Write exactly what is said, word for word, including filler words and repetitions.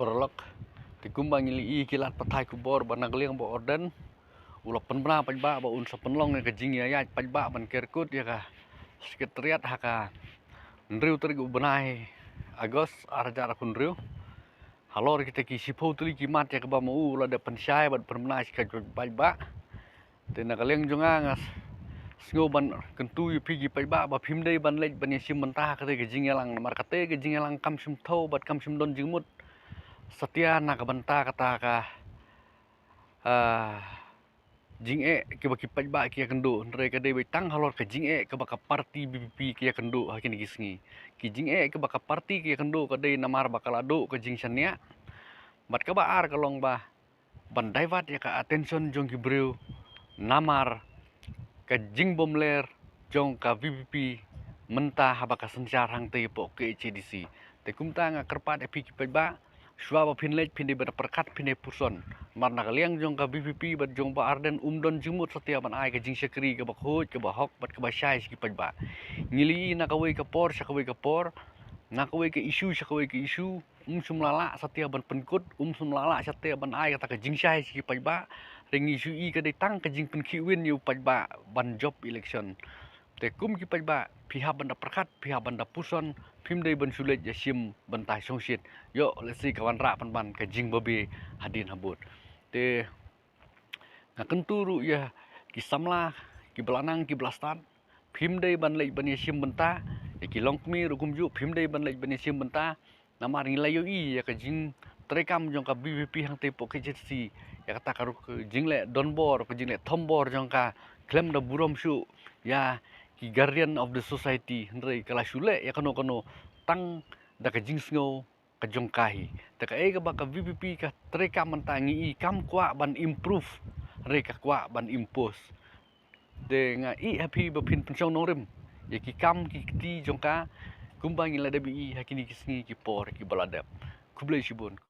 Paralok, te kumba ngi la ïohi ki lad pathai khubor ba na ka liang Bah Ardent u la pynbna paidbah ba un sa pynlong ïa ka jingïaid paidbah ban kerkut ïa ka Secretariat ha ka hynriew tarik u bnai August ar hajar arphew hynriew. Halor kita ki shiphew tylli ki mat ïa kaba ma u u la dep pynshai bad pynbna sha ki paidbah. Te na ka liang jong nga, nga sngew ban kyntu ïa phi ki paidbah ba phim dei ban leit ban ïashim bynta ha kata ka jingïalang, namar kata ka jingïalang kam shym thew bad kam shym don jingmut satia na ka bynta kata ka, ah, jingeh kiba ki paidbah ki ïakynduh, hynrei ka dei beit tang halor ka jingeh kaba ka party V P P ki ïakynduh ha kine ki sngi. Ki jingeh kiba ka party ki ïakynduh ka dei namar ba ka la duh ka jingshaniah. Bad kaba ar ka long ba ban divert ïa ka attention jong ki briew namar ka jingbymler jong ka V P P mynta haba ka synshar hangtei hapoh K H A D C. Te kumta nga kyrpad ïa phi ki paidbah, shuwa ba phin leit phin dei ban pyrkhat, phin dei puson. Namar na ka liang jong ka V P P bad jong Bah Ardent um don jingmut satia ban ai ka jingshakri kaba khuid, kaba hok bad kaba shai sha ki paidbah. Ngi la ïohi na kawei ka por sha kawei ka por, na kawei ka issue sha kawei ka issue, um shym la lah satia ban pynkut, um shym la lah satia ban ai kata ka jingshai sha ki paidbah. Hynrei ngi shu ïohi ka dei tang ka jingpynkhih win ïa u paidbah ban jop election. Te kum ki paidbah, phi hap ban da pyrkhat, phi hap ban da puson, phim dei ban shu leit ïashim bynta shongshit. Ïoh, let's see ka wanrah pynban ka jingbabe hadien habud. Te nga kyntu ruh ïa ki samla kiba la nang kiba la stad, phim dei ban leit ban ïashim bynta. Ïa ki longkmie ruh kumjuh, phim dei ban leit ban ïashim bynta. Namar ngi la ïohi ïa ka jingtreikam jong ka V P P hangtei hapoh K H A D C, ïa kata ka ruh ka jingleh donbor, ka jingleh thombor jong ka, khlem da burom shuh ïa ki guardian of the society, hynrei ka la shu leh ïa kano kano tang da ka jingsngew ka jong ka hi. Te kaei kaba ka V P P ka treikam mynta ngi i kam kwah ban improve, hynrei ka kwah ban impose. Te nga ïohi ha phi ba phin pynshong nongrim ïa ki kam ki kti jong ka kumba ngi la dep ïohi ha kine ki sngi ki por kiba la dep. Khublei shibun.